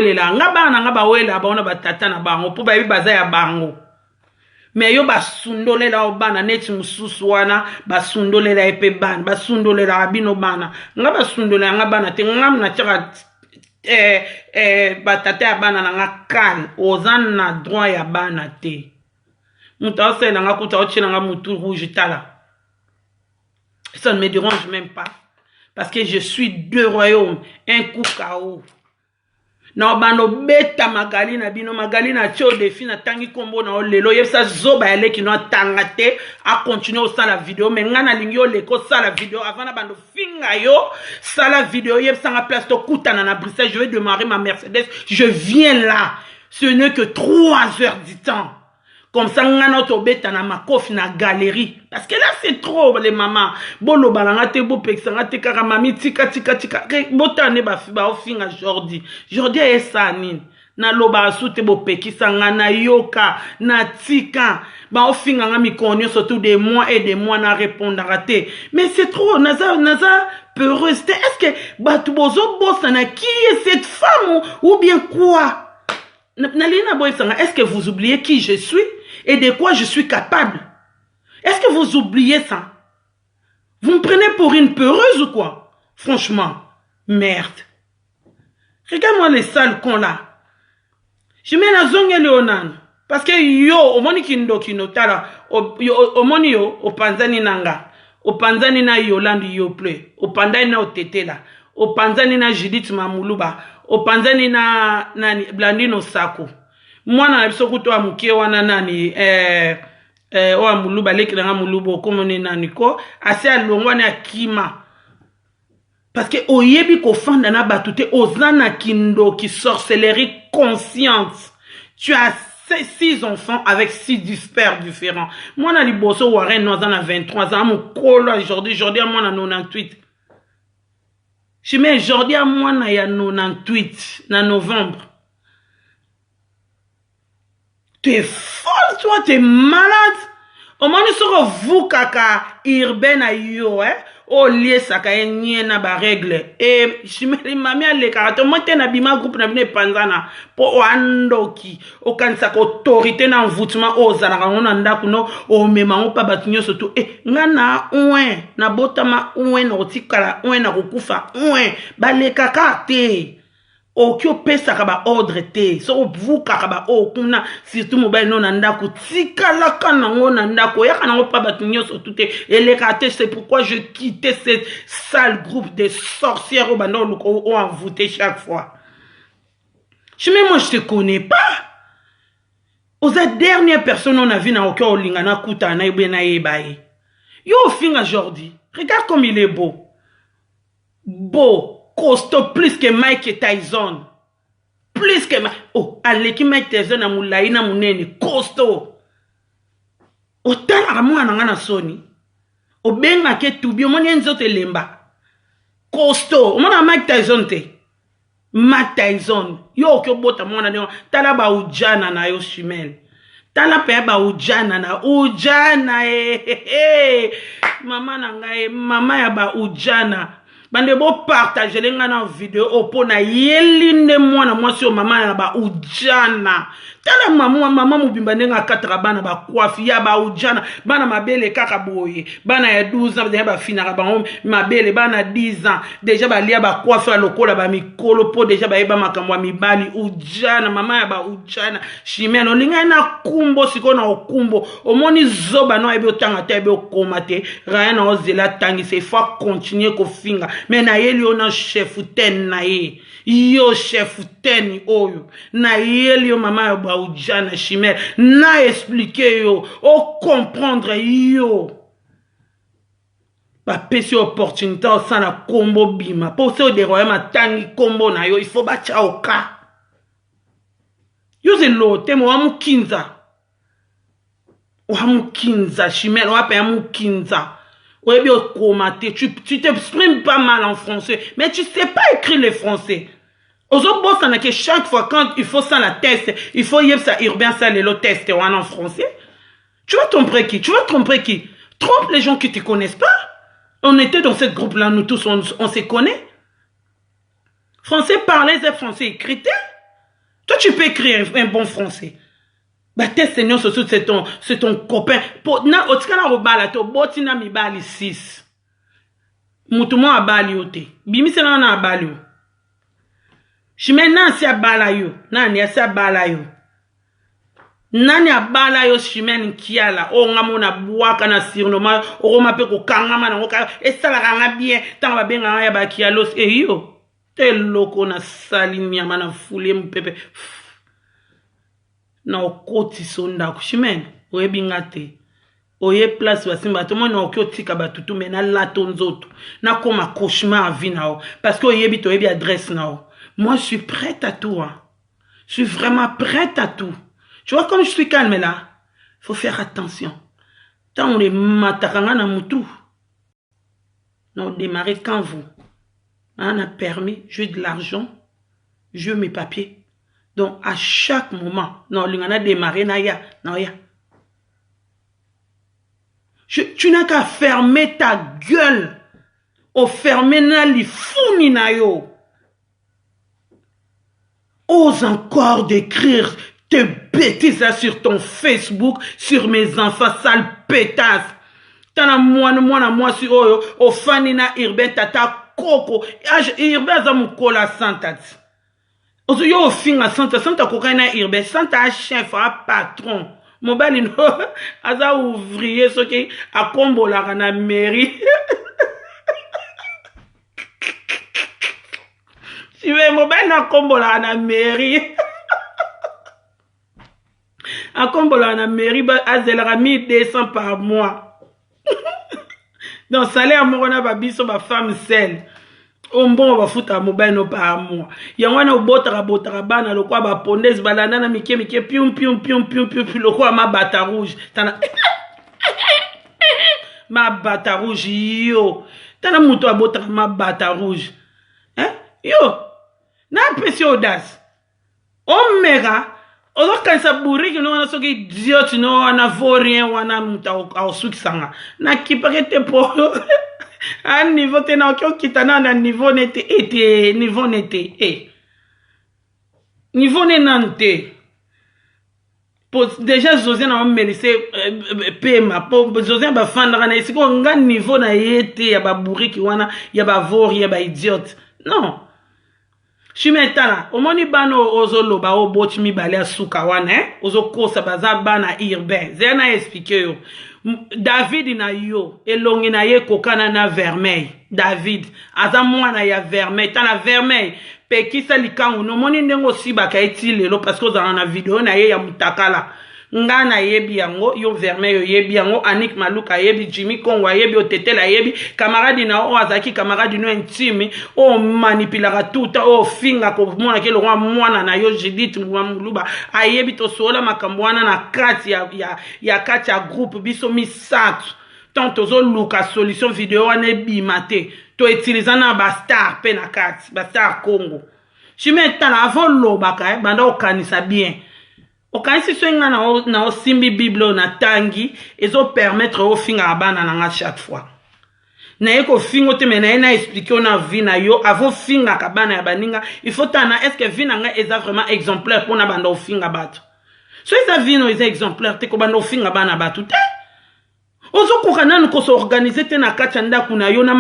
Bawelela nga bana na nga, bawelela bango na batata na bango mpo bayebi baza ya bango. Me yo basundolela yo bana neti mosusu wana, basundolela ye mpe bana, basundolelaka bino bana. Nga basundolela nga bana te. Nga natiaka batata ya bana na nga kale. Oza na droit ya bana te. Moto aosalela nga kuta, aotiela nga motu rouge. Tala, ça ne me dérange même pas parce que je suis deux royaumes, un coup KO. Na obanda obeta Magali na bino. Magali na tie au défi, natangi nkombo na yo lelo. Oyebisa zoba ya leki no atanga te, acontinue osala video. Me ngai nalingi oleka osala video avant na bando finga yo. Sala video, oyebisanga place tokutana na Bruxelles. Je vais démarrer ma Mercedes, je viens là. Ce n'est que 3 heures du temps. Comme ça nga na tobeta na makofi na galerie, parce que là c'est trop. Les mamans, boloba na nga te, bopekisa nga te kaka mami tika tika tika. Botala nde baofinga Jordi. Jordi ayesa nini? Nalobaka su te, bopekisa nga, nayoka, natika. Baofinga nga mikolo nyonso, tout des mois et des mois, narépondaka te. Mais c'est trop. Naza peureuse te. Est ce que bato bozobosana qui est cette femme ou bien quoi? Nalingi naboyebisanga, est ce que vous oubliez qui je suis et de quoi je suis capable? Est ce que vous oubliez ça? Vous me prenez pour une peureuse ou quoi? Franchement, merde. Regarde-moi les sales cons là. Je mets nazongeli yo nanu parce que yo omoni kindoki. Tala, omoni yo opanzani na nga, opanzani na Yolande, yo ple opanzani na Otetela, opanzani na Judith Mamuluba, opanzani na nani, Blandine Osako, mwana na biso kutu ya moke wana nani, oyo ya Moluba, aleki nanga Moluba, okomoni nani ko asi alongwani, akima, parce que oyebi kofanda na bato te. Oza na kindoki, sorcellerie consciente. Tu as six enfants avec six pères différents. Mwana liboso Warren no aza na 23, aza mokolo. Aujourd'hui Jordi ya mwana 98. Chimene, Jordi ya mwana ya 98 na novembre. Tu es folle, toi, tu es malade. Omoni soki ovukaka urbain na yo, eh? Oliesaka ye nie na barègle e Chimeli mami alekaka te. Omoi te na bima groupe na bino epanzana mpo oandoki. Okanisaka autorité na envoûtement oyo ozalaka yango na ndako no, omema yango mpa bato nyonso tu. E nga na oin, nabotama oin, na kotikala oin, na kokufa oin. Balekaka te. Oki opesaka baordre te. Soki ovukaka baoyo kuna, surtout mobali no na ndako, tikalaka nango na ndako, oyaka nango mpa bato nyonso tu te, elekaka te. C'est pourquoi je quitte cette sale groupe de sorcières oyo banda oluka o envoûter chaque fois. Chimene, moi je te connais pas. Oza dernière personne oyo na vie na oki olinga nakutana na ye boye, nayeba ye. Yo ofinga Jordi, regarde comme il est beau, beau, costaud, plus que Mike Tyson, plus que, oh, aleki Mike Tyson na molai na monene, costaud. Otalaka mwana na nga na soni, obengaka etubi, omoni ye nzoto elemba, costaud. Omonaka Mike Tyson te? Mike Tyson, yo oki obota mwana ndenge. Tala baujana na yo, Chimene. Tala mpe baujana na ujana e mama na ngai, mama ya baujana. Bande bopartagele ngai na video oyo mpo nayeli nde mwana mwasi oyo, mama na baujana. Tala mama, mama mobimba ndenge akataka bana bakwafi ya baujana, bana mabele kaka boye. Bana ya 12 ans deja bafinaka bango mabele, bana 10 ans deja balia bakwafi ya lokola bamikolo mpo deja bayeba makambo ya mibali. Ujana, mama ya baujana. Chimene, olingai na kumbo sikoyo na okumbo. Omoni zoba no ayebi otanga te, ayebi okoma te. Raya na ozela atangisa, il faut continuer kofinga. Me nayeli yo na chef ten na ye, yo chef ten oyo nayeli yo, mama ya baujana. Chimene, na expliquer yo, ocomprendre. Yo bapesi yo opportunité osala nkombo bima mpo se oderoyame atangi nkombo na yo, il faut batya oka yo zelo te. Mo wa mokinza, wa mokinza. Chimene, wa ya mokinza, oyebi okoma te. Tu t'exprimes pas mal en français, mais tu sais pas écrire le français. Ozobosana ke chaque fois quand il faut sala test, il faut yebisa urbain sala lelo test wana en français. Tu vas tromper qui? Tu vas tromper qui? Trompe les gens qui te connaissent pas. On était dans cette groupe là, nous tous, on se connaît. Français parlé et français écrit. Toi, tu peux écrire un bon français. Bateste nyonso, c'est ton copain. Po na otikala kobala te, oboti na mibali 6, motu moko abali yo te. Bimisela na abali yo. Chimene, nani abala yo? Nani asi abala yo? Nani abala yo, Chimene Nkiala? Oyo nga mona bwaka na surnom, okoma mpe kokangama nango kaka. Esalaka nga bien ntango babengaka ya bakialos. Eyo eloko nasali nyama na fulie mopepe na okotisa ndako. Chimene, oyebi nga te, oye place basimba to mona oki otika bato tu me nalato nzoto, nakoma cauchemar ya vie na yo, parce que oyebi, toyebi adresse na yo. Moi, je suis prête à tout, hein. Je suis vraiment prête à tout. Tu vois comme je suis calme là, faut faire attention. Ntango emataka nga na mutu na odémarrer quand vous on a permis, j'ai de l'argent, j'ai mes papiers. Donc à chaque moment na olinga na démarrer, na ya na oya. Tu n'as qu'à fermer ta gueule, oferme na lifuni na yo. Ose encore d'écrire tes bêtises là sur ton Facebook, sur mes enfants, sale pétasse. Tala mwana, mwana mwasi oyo ofandi na Urbain, tata koko. Urbain aza mokolo ya Santa ti ozo yo ofinga Santa. Santa akokani na Urbain? Santa a chef, a patron. Mobali no aza ouvrier, soki akombolaka na mairie. Sibe mobali no akombolaka na mairie, akombolaka na mairie, azelaka 1200 par mois. Donc salaire moko na babiso bafemme sele oyo, mbongo bafutaka mobali no par mois, yango wana obotaka botaka bana lokwa bapondese balanda na mike mike, pium pium pium pium pium, lokwa mabata rouge. Tala mabata rouge yo, tala moto abotaka mabata rouge, eh? Yo napesi audace, omeka ozokanisa buriki no wana, soki idiote no wana, vaurien wana, moto akosukisanga nakipaki te, po a niveau te, naoki okita na niveau ne te, ete niveau ne te, e niveau ne nanu te. Po déjà Josien na omelise pema, po Josien bafandaka na esika nga niveau na ye te, ya baburiki wana, ya bavaurien, ya baidiote, non. Chime, tala, omoni bana oyo ozoloba, oyo oboti mibale ya suka wana, eh? Ozokosa, baza bana Urbain. Zeya na expliquer yo. David na yo, elongi na ye ekokana na Vermeil. David aza mwana ya Vermeil. Tala, Vermeil pekisa likangu, nomoni ndenge osibaka ye ti lelo, parce que ozala na video na ye ya mutakala. Nga nayebi yango, yo Vermeil oyebi yango, Anik Maluka ayebi, Jimmy Congo ayebi, Otetela ayebi, camarade na oyo azalaki camarade no intime, oyo manipulaka tuta, oyo ofinga komonaki elongo mwana na yo Judith Muluba ayebi. Tosolola makambo wana na kati ya kati ya groupe biso misato. Tant tozoluka solution, video wana ebima te, toutiliza na bastar mpe na kati bastar Congo. Chime, tala, avant olobaka, banda okanisa bien. Okanisi so nga na osimbi Bible oyo natangi ezopermettre ofingaka bana na nga chaque fois? Naye kofinga te, me naye na expliquer yo na vie na yo. Avant ofingaka bana ya baninga, il faut tana: est ce que vie na ngai eza vraiment exemplaire mpona banda ofinga bato? So eza vie no eza exemplaire te, kobanda ofinga bana bato te. Ozokoka nanu kosorganiser te na kati ya ndako na yo na